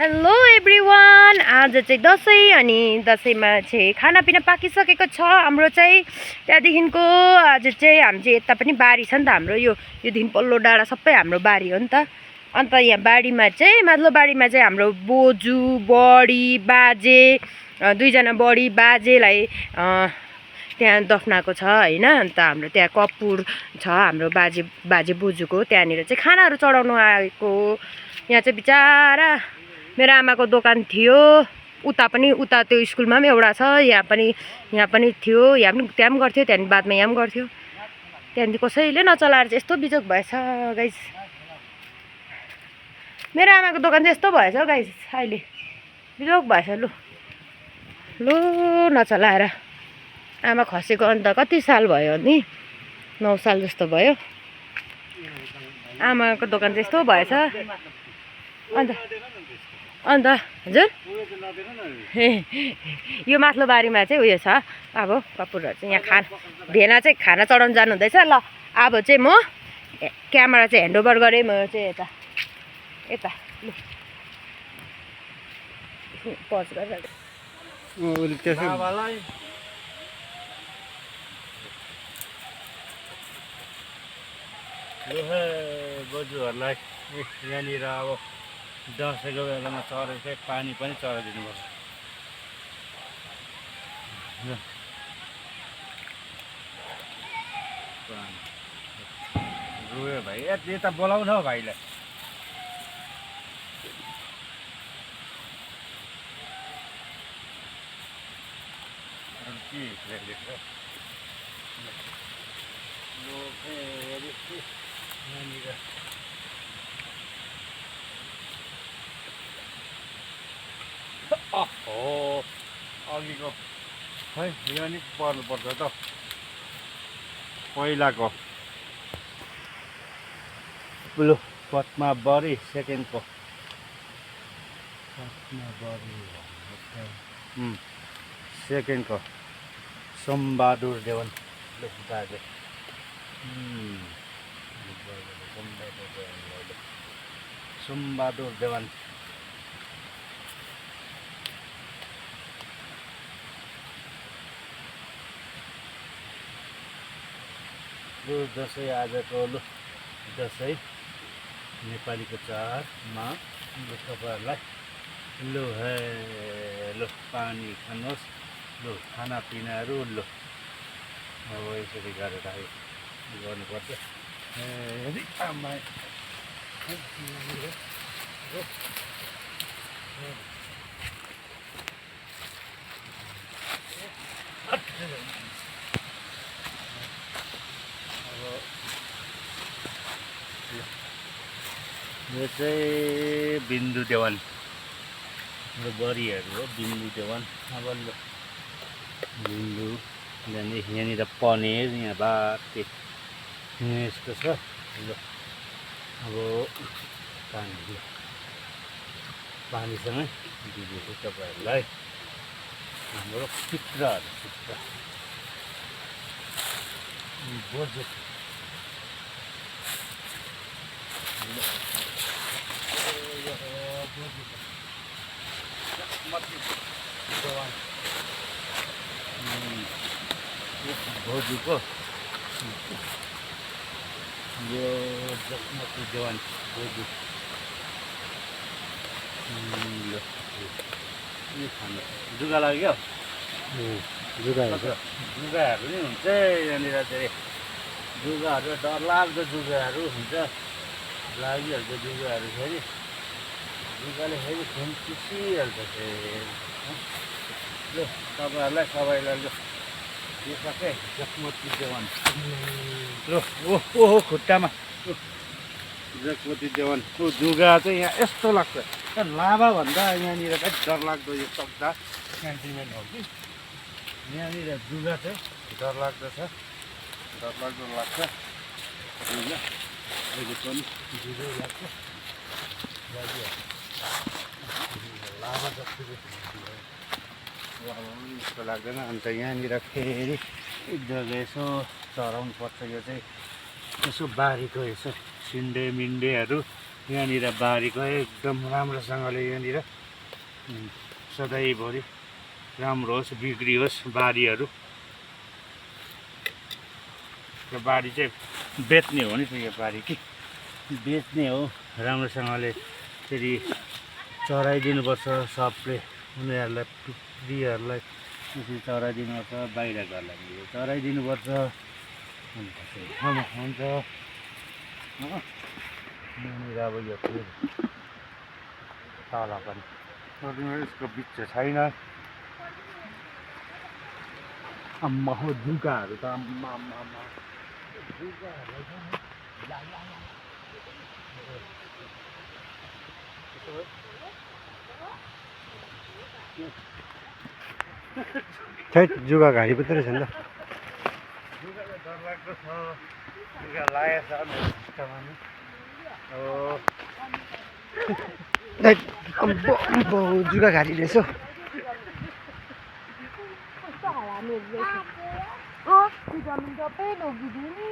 Hello everyone, आज चाहिँ दसैँ अनि दसैँमा चाहिँ खानापिना पाकिसकेको छ हाम्रो चाहिँ। त्यहाँदेखिको आज चाहिँ हामी चाहिँ यता पनि बारी छ नि त हाम्रो, योदेखि पल्लो डाँडा सबै हाम्रो बारी हो नि त। अन्त यहाँ बारीमा चाहिँ माथिल्लो बारीमा चाहिँ हाम्रो बोजू बडी बाजे दुईजना बडी बाजेलाई त्यहाँ दफ्नाएको छ होइन। अन्त हाम्रो त्यहाँ कपुर छ हाम्रो बाजे बोजूको, त्यहाँनिर चाहिँ खानाहरू चढाउनु आएको। यहाँ चाहिँ बिचारा मेरो आमाको दोकान थियो, उता त्यो स्कुलमा पनि एउटा छ, यहाँ पनि थियो, यहाँ पनि त्यहाँ पनि गर्थ्यो, त्यहाँदेखि बादमा यहाँ पनि गर्थ्यो। त्यहाँदेखि कसैले नचलाएर चाहिँ यस्तो बिजोग भएछ गाइस। मेरो आमाको दोकान चाहिँ यस्तो भएछ गाइस, अहिले बिजोग भएछ। लु नचलाएर आमा खसेको अन्त कति साल भयो नि, 9 साल जस्तो भयो। आमाको दोकान चाहिँ यस्तो भएछ। अन्त हजुर यो माथिल्लो बारीमा चाहिँ उयो छ अब कपुरहरू चाहिँ। यहाँ भेना चाहिँ खाना चढाउनु जानु हुँदैछ। ल अब चाहिँ म क्यामेरा चाहिँ ह्यान्डओभर गरेँ, म चाहिँ यता लु पज गरेर बोजूहरूलाई यहाँनिर अब दसैँको बेलामा चढेर चाहिँ पानी पनि चढाइदिनु पर्छ। रोयो भाइ, यता बोलाउन हौ भाइलाई। अघिको खै यो नि पर्नुपर्छ त पहिलाको। लु पद्मावरी सेकेन्डको सेकेन्डको सोमबहादुर देवन बाजे। सोमबहादुर देवन लु दसैँ आजको लु दसैँ नेपालीको चाडमा लु तपाईँहरूलाई लु लु पानी खानुहोस्, लु खानापिनाहरू लु अब यसरी गरेर गर्नुपर्छ। आमा यो चाहिँ बिन्दु देवान हाम्रो बडीहरू हो, बिन्दु देवान। अब बिन्दु यहाँनिर पनिर, यहाँ बाटे यस्तो छ। ल अब पानीसँगै दिँदैछु तपाईँहरूलाई हाम्रो चित्रहरू बोजू भोजूको यो जसमती देवान भोजू खानु जुगा लाग्यो। जुगाहरू नि हुन्छ यहाँनिर चाहिँ, जुगाहरू डरलाग्दो जुगाहरू हुन्छ, लागिहाल्छ जुगाहरू। फेरि जुगाले फेरि खुन चिसिहाल्छ फेरि। लु तपाईँहरूलाई सबैलाई लु यो सबै जसमती देवान लु ओहो खुट्टामा जसमती देवानको जुगा चाहिँ यहाँ यस्तो लाग्छ। लाभाभन्दा यहाँनिर चाहिँ डरलाग्दो यो सक्दा सेन्टिमेन्ट हो कि यहाँनिर जुगा चाहिँ डरलाग्दो छ, डरलाग्दो लाग्छ जुगा। अहिले पनि जुगै लाग्छ, लाभा जस्तो यस्तो लाग्दैन। अन्त यहाँनिर फेरि एक जग्गा यसो चढाउनु पर्छ। यो चाहिँ यसो बारीको यसो सिन्डे मिन्डेहरू यहाँनिर बारीको एकदम राम्रोसँगले यहाँनिर सधैँभरि राम्रो होस् बिग्रियोस् बारीहरू। यो बारी चाहिँ बेच्ने हो नि त, यो बारी कि बेच्ने हो। राम्रोसँगले फेरि चराइदिनुपर्छ सबले, उनीहरूलाई प्रियहरूलाई त्यसरी चराइदिनुपर्छ, बाहिर घरलाई चराइदिनुपर्छ। हुन्छ यहाँनिर अब यो फेरि तल पनि यसको बिच छैन। अम्मा हो जुगाहरू त अम्मा जुगाहरूलाई छैट जुगा घारी पो रहेछ नि त। जुगाले डरलाग्दो छ, जुगा लागेको छ टिस्टामा नि। छैट अम्बो अम्बो जुगा घारी रहेछ। जमिन सबै लगिदियो नि।